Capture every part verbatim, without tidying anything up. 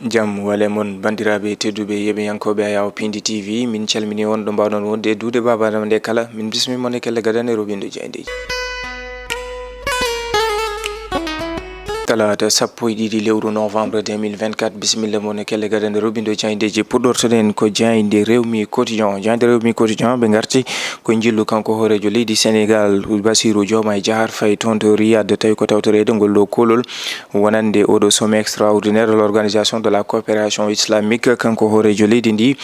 Jam wale mon, banndiraaɓe tedduɓe yeɓeyankooɓe Ayaw Pindi T V, min calmini on ɗo mbaawɗon wonde e duuɗe baabanaam nde kala. Min bismi mon e kelle gadane roɓindo jaayndeeji. Talaata sappo e ɗiɗi lewru novembre deux mille vingt-quatre, bisimilla mon e kelle gadane roɓindo jaayndeeji. Puɗɗortoɗen ko jaaynde Rewmi Quotidien. Jaaynde Rewmi Quotidien, ɓe ngarti ko njillu kanko hooreejo leydi Sénégal, Bassirou Diomaye Diakhar Faye, toon to Riyad, tawi ko tawtoreede ngol ɗo koolol wonande oɗo sommet extraordinaire de l'Organisation de la Coopération Islamique. Kanko hooreejo leydi ndi,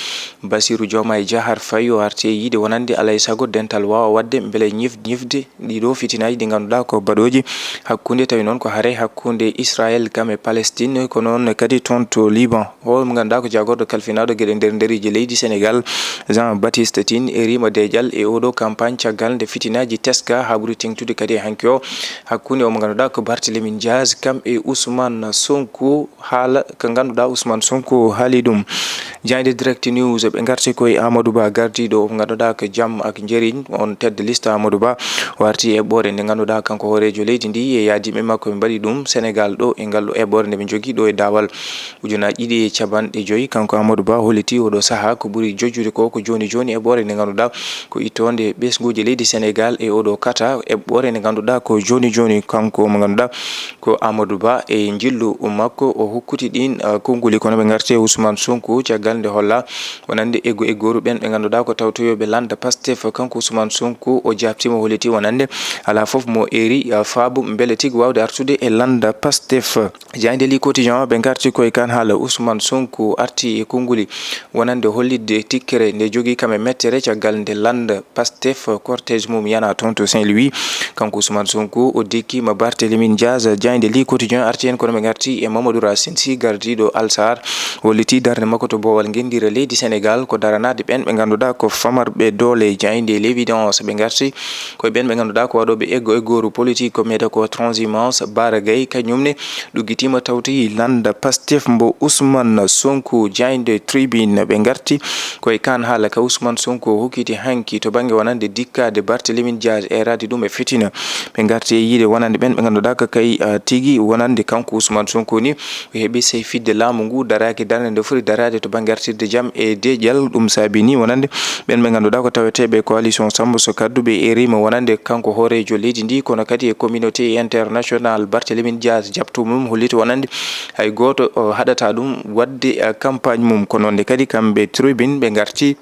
Bassirou Diomaye Diakhar Faye, o arti e yiide wonande alay sago dental waawa waɗde mbele ñif-, ñifde ɗiɗo fitinaaji ɗi ngannduɗaa ko baɗooji hakkunde, tawi noon ko hare hakkunde Israël kam e Palestine, ko noon kadi toon to Liban. O mo ngannduɗaa ko jaagorɗo kalfinaaɗo geɗe nder nderiiji leydi Sénégal, Jean Baptiste Tine, eriima deeƴal e oɗo campagne caggal nde fitinaaji teska haa ɓuri teŋtude kadi e hanki o hakkunde o mo ngannduɗaa ko Barthélémy Diaz kam e Ousmane Sonko, haala ko ngannduɗaa Ousmane Sonko haali ɗum. Jaaynde Direct News, ɓe ngarti koye Amadou Ba, gardiiɗo o ngannduɗaa ko jam ak njeriñ, on tête de liste Amadou Ba. O arti e eɓɓoore nde ngannduɗaa kanko hooreejo leydi ndi e yaadiiɓe makko ɓe mbaɗi ɗum Sénégal ɗo e ngal ɗo eɓɓoore nde ɓe njogii ɗo e daawal ujunaaji ɗiɗi e capanɗe joyi. Kanko Amadou Ba holliti oɗo sahaa ko ɓuri jojjude ko ko jooni jooni eɓɓoore nde ngannduɗaa ko ittoonde ɓesnguuji leydi Sénégal e oɗo kata eɓɓoore nde ngannduɗaa ko jooni jooni. Kanko mo ngannduɗaa ko Amadou Ba e njillu makko o hokkuti ɗin, uh, konnguli, kono ɓe ngarti e Ousmane Sonko caggal nde holla wonande eggo eggooru ɓen ɓe ngannduɗaa ko tawtoyooɓe lannda Pastef. Kanko Ousmane Sonko o jaabtiima, holliti wonande alaa fof mo eri, uh, faabu mbele tigi waawde artude e lannda Pastef. Jaaynde Le Quotidien, ɓe ngarti koye kan haala. Ousmane Sonko arti e konnguli wonande hollitde tikkere nde jogii kam e mettere caggal nde lannda Pastef cortège mum yana toon to Saint-Louis. Kanko Ousmane Sonko o dikkiima Barthélémy Diaz. Jaaynde Le Quotidien arti heen, kono ɓe ngarti e Mamadou Racine Sy, gardiiɗo Alsar, holliti darnde makko to boowal ngenndire leydi Sénégal ko daranaade ɓeen ɓe ngannduɗaa ko famarɓe doole. Jaaynde L'Évidence, ɓe ngarti koye ɓeen ɓe ngannduɗaa ko waɗooɓe eggo eggooru politique ko mbiyetee ko transhumance. Bara Gaye kañum ne ɗuggitiima tawti lannda Pastef mbo Ousmane Sonko. Jaaynde Tribune, ɓe ngarti koye kan haala ka Ousmane Sonko hokkiti hanki to bannge wonande dikkaade Barthélémy Diaz, eeraade ɗum e fitina. Ɓe ngarti e yiide wonande ɓeen ɓe ngannduɗaa ko kay, ah, tigi wonande kanko Ousmane Sonko ni o heɓi sey fidde laamu ngu daraaki darnde nde foti daraade to bannge artirde jam e deeƴal. Ɗum saabi ni wonande ɓeen ɓe ngannduɗaa ko taweteeɓe coalition Sammbo so Kaddu, ɓe eriima wonande kanko hooreejo leydi ndi, kono kadi e communauté international. Barthélémy Diaz, jaabto mum holliti wonande hay gooto o haɗata ɗum waɗde, eh, campagne mum. Ko noon ne kadi kamɓe Tribune ɓe ngarti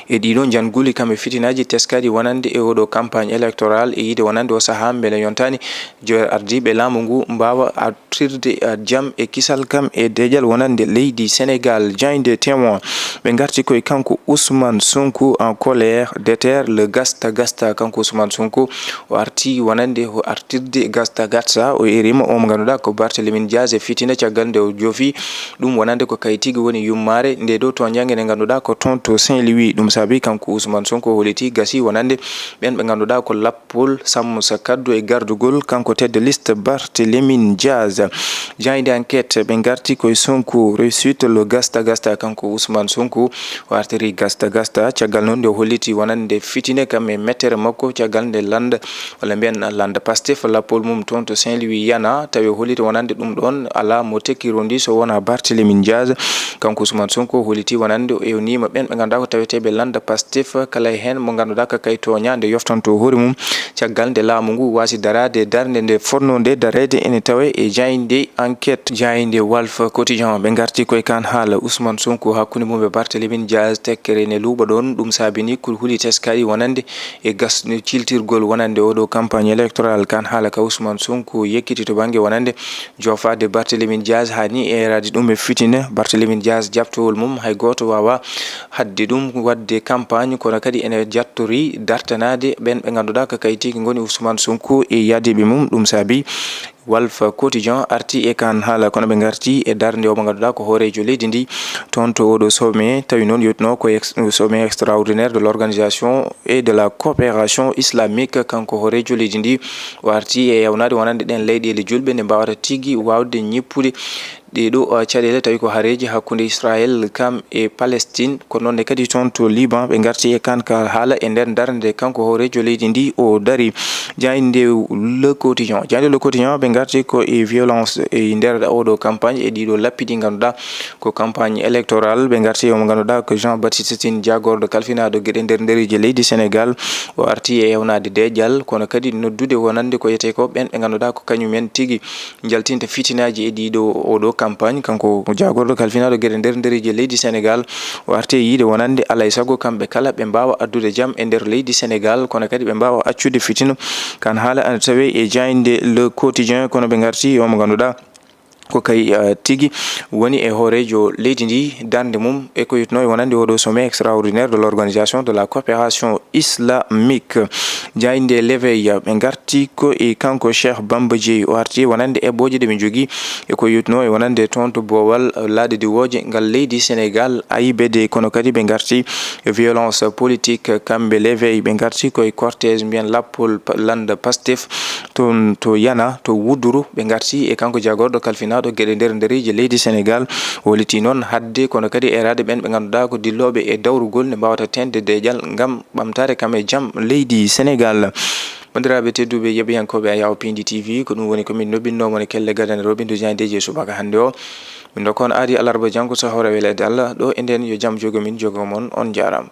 e ɗiɗo njannguuli kam e fitinaaji teskaaɗi wonande e oɗo campagne électorale e yiide wonande o sahaa mbele yontaani jo ardiiɓe laamu ngu mbaawa artirde, eh, jam e kisal kam e deeƴal wonande leydi Sénégal. Jaaynde Témoin, ɓe ngarti koye kanko Ousmane Sonko en colère déterre le gasta gasta. Kanko Ousmane Sonko o arti wonande o artirde gasta gasta. O eriima o mo ngannduɗaa ko Barthélémy Diaz e fitina caggal nde o joofi ɗum wonande ko kay tigi woni yummaare nde ɗo toñannge nde ngannduɗaa ko toon to Saint-Louis. Ɗum saabi kanko Ousmane Sonko holliti gasi wonande ɓeen ɓe ngannduɗaa ko lappol Sammbo so Kaddu e gardugol kanko tête de liste Barthélémy Diaz. Jaaynde Enquête, ɓe ngarti koye Sonko réussite le gasta gasta. Kanko Ousmane Sonko o artiri gasta gasta caggal noon nde o holliti wonande fitine kam e mettere makko caggal nde lannda walla mbiyen lannda Pastef lappol mum toon to Saint-Louis yana, tawi o holliti wonande ɗum ɗoon alaa mo tekkirondi so wonaa Barthélémy Diaz. Kanko Ousmane Sonko holliti wonande o ewniima ɓeen ɓe ngannduɗaa ko taweteeɓe lannda Pastef, kala heen mo ngannduɗaa ko kay tooñaande yoftanto hoore mum caggal nde laamu ngu waasi daraade darnde nde fotnoo nde dareede ene tawe e jaaynde Enquête. Jaaynde Walf Quotidien, ɓe ngarti koye kan haala Ousmane Sonko hakkunde mum e Barthélémy Diaz, tekkere ne luuɓa ɗoon. Ɗum saabi ni ko huli teskaaɗi wonande e gas-, ciltirgol wonande oɗo campagne électorale. Kan haala ka Ousmane Sonko yekkiti to bannge wonande joofaade Barthélémy Diaz, haa ni eeraade ɗum e fitina. Barthélémy Diaz, jaabtowol mum hay gooto waawaa haɗde ɗum waɗde campagne, kono kadi ene jattori dartanaade ɓeen ɓe ngannduɗaa ko kay tigi ngoni Ousmane Sonko e yaadiiɓe mum. Ɗum saabi Walf Quotidien arti e kan haala, kono ɓe ngarti e darnde o mo ngannduɗaa ko hooreejo leydi ndi toon to oɗo sommet, tawi noon yotnoo ko ex-, sommet extraordinaire de l'organisation et de la coopération islamique. Kanko hooreejo leydi ndi o arti e ewnaade wonande ɗeen leyɗeele julɓe nde mbaawata tigi waawde ñippude ɗee ɗo, uh, caɗeele tawi ko hareeji hakkunde Israël kam e Palestine, ko noon ne kadi toon to Liban ɓe ngarti e kan ka haala e nder darnde kanko hooreejo leydi ndi o dari. Jaaynde Le Quotidien, jaaynde Le Quotidien ɓe ngarti ko e violence e nder oɗo campagne, e ɗiɗo lappi ɗi ngannduɗaa ko campagne électorale. Ɓe ngarti e mo ngannduɗaa ko Jean Baptiste Tine, jaagorɗo kalfinaaɗo geɗe nder ndereji leydi Sénégal. O arti e ewnaade deeƴal, kono kadi noddude wonande ko yetee ko ɓen ɓe ngannduɗaa ko kañumen tigi njaltinta fitinaaji e ɗiɗo oɗo campagne. Kanko jaagorɗo kalfinaaɗo geɗe nder ndereji leydi Sénégal, o arti e yiide wonande alay sago kamɓe kala ɓe mbaawa addude jam e nder leydi Sénégal, kono kadi ɓe mbaawa accude fitina. Kan haala ana tawe e jaaynde Le Quotidien, kono ɓe ngarti e omo ngannduɗaa ko kay, eh, tigi woni e hooreejo leydi ndi, darnde mum e ko yetnoo e wonande oɗo sommet extraordinaire de l'Organisation de la Coopération Islamique. Jaaynde L'Éveil, ɓe ngarti ko e kanko Cheikh Bamba Dièye, o arti e wonande eɓɓooje ɗe ɓe njogii e ko yetnoo e wonande toon to boowal laaɗe diwooje ngal leydi Sénégal, A I B D, kono kadi ɓe ngarti e violence politique, kamɓe L'Éveil, ɓe ngarti ko e cortège mbiyen lappol pa-, lannda Pastef toon to Yana, to Wuduru, ɓe ngarti e kanko jaagorɗo kalfinaaɗo geɗe nder ndereji leydi Sénégal, holiti noon hadde kono kadi eeraade ɓen ɓe ngannduɗaa ko dillooɓe e dawrugol nde mbaawata teeŋde deeƴal ngam ɓamtaare kam e jam leydi Sénégal. Banndiraaɓe tedduɓe yeɓiyankooɓe Ayaw Pindi T V, ko ɗum woni ko min nobbinnoo mon e kelle gadane roɓindu jaayndeeji e subaka hannde o. Min ndokka on aadi alarba janngo so hawra weleede Allah. Ɗo e nden yo jam jogo min, jogo mon. On njaaraama.